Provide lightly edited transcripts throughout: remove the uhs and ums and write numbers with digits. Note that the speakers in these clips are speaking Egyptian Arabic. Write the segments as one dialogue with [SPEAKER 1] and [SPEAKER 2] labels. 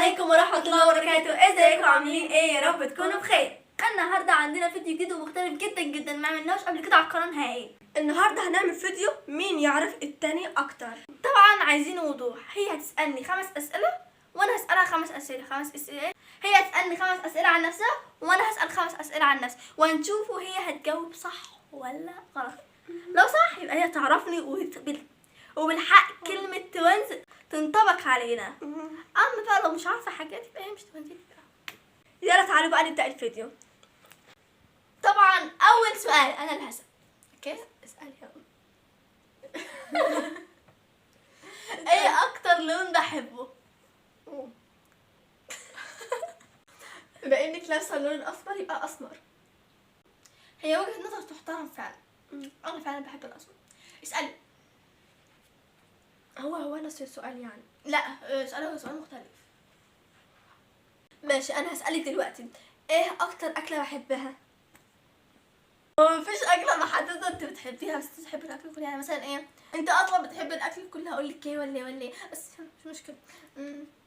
[SPEAKER 1] عليكم ورحمة الله وبركاته. ازيكم عاملين ايه؟ يا رب تكونوا بخير. النهارده عندنا فيديو جديد ومختلف جدا جدا ما عملناهوش قبل كده على القناة نهائي.
[SPEAKER 2] النهارده هنعمل فيديو مين يعرف التاني اكتر.
[SPEAKER 1] طبعا عايزين وضوح. هي هتسألني 5 اسئلة وانا هسألها 5 اسئلة. 5 اسئلة، هي هتسألني 5 اسئلة عن نفسها وانا هسأل 5 اسئلة عن نفسي، وهنشوفوا هي هتجاوب صح ولا غلط. لو صح يبقى هي تعرفني وبالحق كلمة twins تنطبق علينا. اما بقى لو مش عارفة حاجات يبقى هي مش twins.
[SPEAKER 2] يلا تعالوا بقى نبدأ الفيديو.
[SPEAKER 1] طبعا اول سؤال انا اللي هسأل. okay اسأل يلا. ايه اكتر لون بحبه؟
[SPEAKER 2] بما انك لابسه اللون الاصفر يبقى اسمر.
[SPEAKER 1] هي وجهة نظر تحترم فعلا. انا فعلا بحب الاسمر. اسألي.
[SPEAKER 2] هو نفس السؤال يعني؟
[SPEAKER 1] لا، سؤال هو سؤال مختلف. ماشي، انا هسألك دلوقتي ايه اكتر اكلة بحبها؟ هو مفيش اكلة محددة انت بتحبيها، بس بتحب الاكل كله. يعني مثلا ايه؟ انت اصلا بتحب الاكل كله. هقول لك ايه ولا ايه ولا ايه، بس مش مشكلة.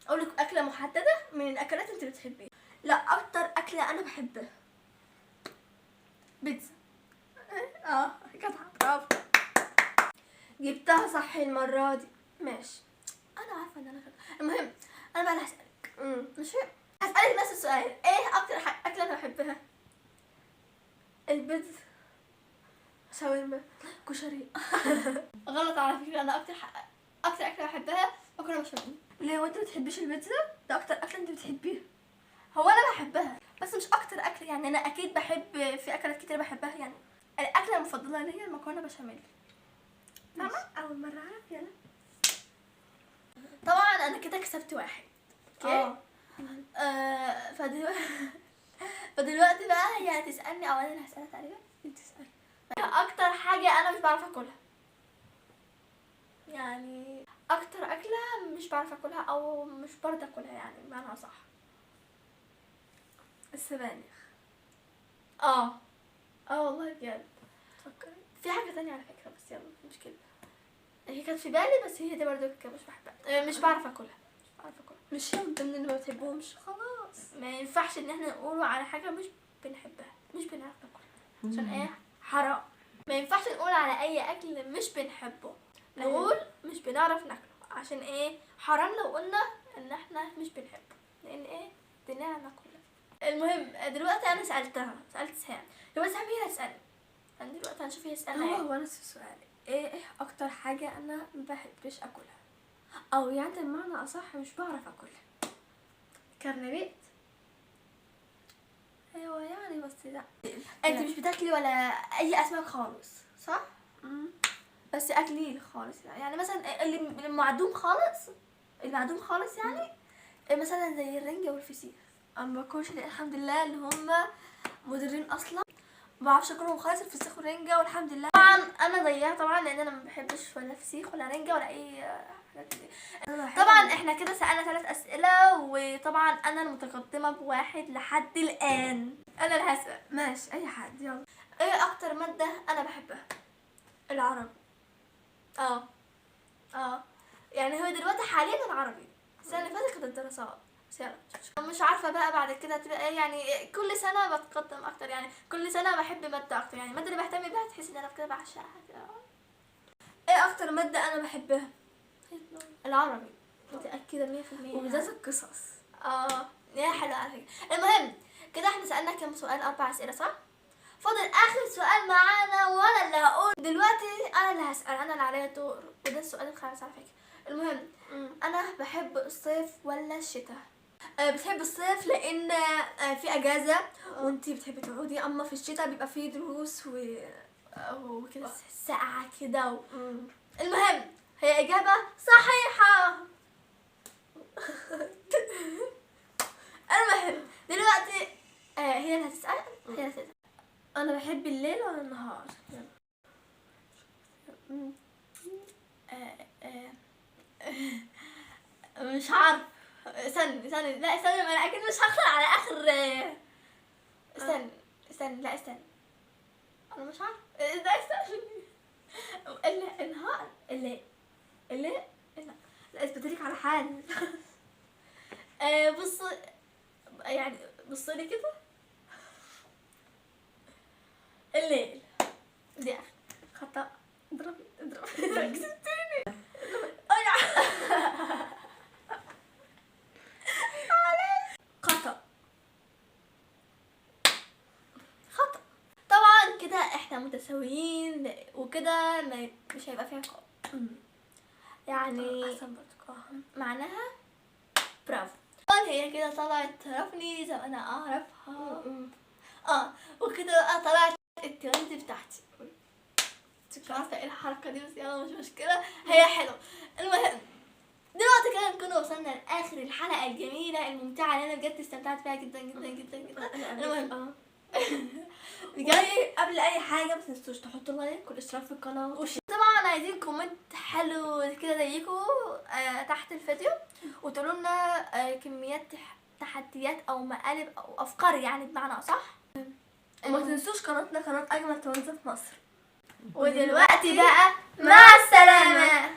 [SPEAKER 1] اقول لك اكلة محددة من الاكلات انت بتحبيها.
[SPEAKER 2] لا، اكتر اكلة انا بحبها
[SPEAKER 1] بيتزا. اه جدعة، برافو،
[SPEAKER 2] جبتها صح المرة دي. ماشي،
[SPEAKER 1] انا عارفة ان انا غلط. المهم انا بقى اللي هسألك. ماشي، هسألك نفس السؤال. ايه اكتر اكلة انا بحبها؟
[SPEAKER 2] البيتزا، شاورما، كشري.
[SPEAKER 1] غلط على فكرة. انا اكتر اكلة بحبها مكرونة بشاميل.
[SPEAKER 2] ليه، وانت بتحبيش البيتزا؟ ده اكتر اكلة انت بتحبيها.
[SPEAKER 1] هو انا بحبها بس مش اكتر اكل، يعني انا اكيد بحب في اكلات كتير بحبها. يعني الاكلة المفضلة ليا المكرونه بشاميل.
[SPEAKER 2] فاهمه؟ اول مرة اعرف. يلا
[SPEAKER 1] طبعا انا كده كسبت واحد. okay. فدلوقتي بقى هي هتسالني او انا اللي هسالها تقريبا.
[SPEAKER 2] انت تسالي.
[SPEAKER 1] اكتر حاجة انا مش بعرف اكلها، يعني اكتر اكله مش بعرف اكلها او مش برضه اكلها، يعني بمعنى صح.
[SPEAKER 2] السبانخ.
[SPEAKER 1] اه والله بجد.
[SPEAKER 2] فكري
[SPEAKER 1] في حاجة تانية على فكرة، بس يلا مش مشكلة. هي كانت في بالي بس هي دي برضه مش بحبها، مش بعرف اكلها، مش بعرف اكلها.
[SPEAKER 2] مش هي من ضمن اللي ما بتحبهمش. خلاص،
[SPEAKER 1] ما ينفعش ان احنا نقوله على حاجة مش بنحبها، مش بنعرف ناكلها، عشان ايه؟ حرام. ما ينفعش نقول على اي اكل مش بنحبه، نقول مش بنعرف ناكله، عشان ايه؟ حرام لو قلنا ان احنا مش بنحبه، لان ايه؟ دي نعمة كلها. المهم دلوقتي انا سألتها، سألت سهام. دلوقتي سهام هي اللي هتسألني. انا دلوقتي هنشوف هي هتسألني
[SPEAKER 2] هو نفس السؤال. ايه اكتر حاجة انا ما بحبش اكلها، او يعني بمعنى اصح مش بعرف اكلها؟
[SPEAKER 1] كرنبيت.
[SPEAKER 2] ايوه يعني، بس لا
[SPEAKER 1] انت مش بتاكلي ولا اي اسماك خالص صح؟ بس اكلي خالص، يعني مثلا اللي المعدوم خالص، المعدوم خالص يعني مثلا زي الرنجة والفسيخ.
[SPEAKER 2] انا ما باكلش الحمد لله، اللي هم مديرين اصلا ما بعرفش اكلهم خالص، الفسيخ والرنجة والحمد لله.
[SPEAKER 1] طبعا انا ضيعت طبعا، لان انا ما بحبش ولا فسيخ ولا رنجة ولا اي حاجات دي. طبعا احنا كده سألنا 3 اسئلة، وطبعا انا المتقدمة بواحد لحد الان. انا اللي هسأل.
[SPEAKER 2] ماشي، اي حد. يلا.
[SPEAKER 1] ايه اكتر مادة انا بحبها؟
[SPEAKER 2] العربي.
[SPEAKER 1] اه يعني هو دلوقتي حاليا العربي، السنة اللي فاتت كانت الدراسات. بس يلا مش عارفه بقى بعد كده هتبقى ايه. يعني كل سنة بتقدم اكتر، يعني كل سنة بحب مادة اكتر، يعني المادة اللي بهتم بيها تحس ان انا كده بعشقها كده.
[SPEAKER 2] ايه اكتر مادة انا بحبها؟
[SPEAKER 1] العربي، متاكدة 100%،
[SPEAKER 2] وبالذات القصص.
[SPEAKER 1] يا حلو على فكرة. المهم كده احنا سالنا كام سؤال؟ 4 اسئلة صح؟ فاضل اخر سؤال معانا وانا اللي هقول دلوقتي. انا اللي هسال، انا اللي عليا الدور، وده السؤال الخامس على فكرة. المهم انا بحب الصيف ولا الشتاء؟
[SPEAKER 2] بتحب الصيف لان في اجازه وانتي بتحبي تقعدي، اما في الشتاء بيبقى فيه دروس
[SPEAKER 1] وكده ساقعه كده المهم هي اجابه صحيحه. المهم دلوقتي هي اللي هتسال، هي اللي هتسال.
[SPEAKER 2] انا بحب الليل ولا النهار؟
[SPEAKER 1] مش عارف. استني لا استني، انا اكيد مش هخسر على اخر. استني لا استني، انا مش عارف. لا استني، النهار، الليل، الليل.
[SPEAKER 2] لا اثبتلك على حال.
[SPEAKER 1] بص، يعني بص لي كده. الليل دي اخر.
[SPEAKER 2] خطأ. اضربي اضربي.
[SPEAKER 1] كسبتيني.
[SPEAKER 2] خطأ.
[SPEAKER 1] خطأ. طبعا كده احنا متساويين، وكده مش هيبقى فيها عقاب يعني.
[SPEAKER 2] احسن برضك
[SPEAKER 1] معناها برافو. طبعا هي كده طلعت تعرفني زي ما انا اعرفها. وكده بقى طلعت الترند بتاعتي. مش عارفه ايه الحركة دي، بس يلا مش مشكله، هي حلوه. المهم دلوقتي كده نكون وصلنا لاخر الحلقة الجميلة الممتعة اللي انا بجد استمتعت فيها جدا جدا جدا جدا. المهم بجد
[SPEAKER 2] قبل اي حاجة ما تنسوش تحطوا like والاشتراك في القناه.
[SPEAKER 1] طبعا عايزين comment حلو كده زيكم تحت الفيديو، وتقولوا لنا كميات تحديات او مقالب او افكار، يعني بمعنى اصح.
[SPEAKER 2] وما تنسوش قناتنا، قناة اجمل twins في مصر.
[SPEAKER 1] ودلوقتي بقى مع السلامه.